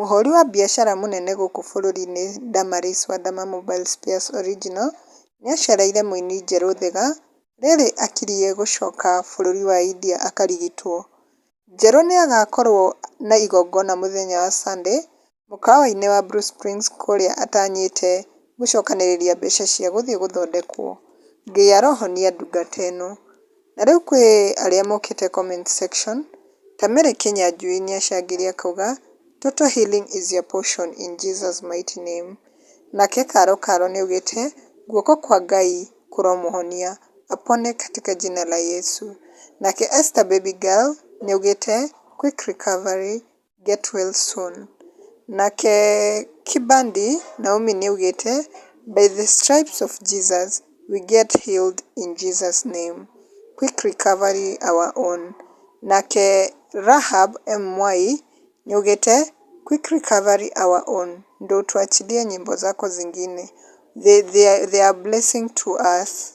Mũhũri wa biacara mũnene gũkũ bũrũri-inĩ Damaris wa Dama Mobile Spares Original nĩacereire mũini Njerũ Thiga rĩrĩ akiriĩ gũcoka bũrũri wa India akarigitwo. Njerũ nĩagakorwo na igongona mũthenya wa Sunday mũkawa-inĩ wa Blue Springs kũrĩa atanyĩte gũcokanĩrĩria mbeca cia gũthiĩ gũthondekwo. Ngai arohonia ndungata ĩno. Na rĩu kwĩ arĩa mokĩte comment section, ta Mary Kĩnyanjui nĩacangire akauga, "Total healing is your portion in Jesus mighty name." Nake Karo Karo nĩaugĩte, guoko kwa Ngai kũromũhonia apone katika jina la Yesu. Nake Esther baby girl nĩaugĩte, quick recovery, get well soon. Nake Kibandi Naomi nĩaugĩte, by the stripes of Jesus we get healed in Jesus name. Quick recovery our own. Nake Rahab M Mwai nĩaugĩte, quick recovery our own, ndo tuachilie nyimbo zako zingine. They are blessing to us.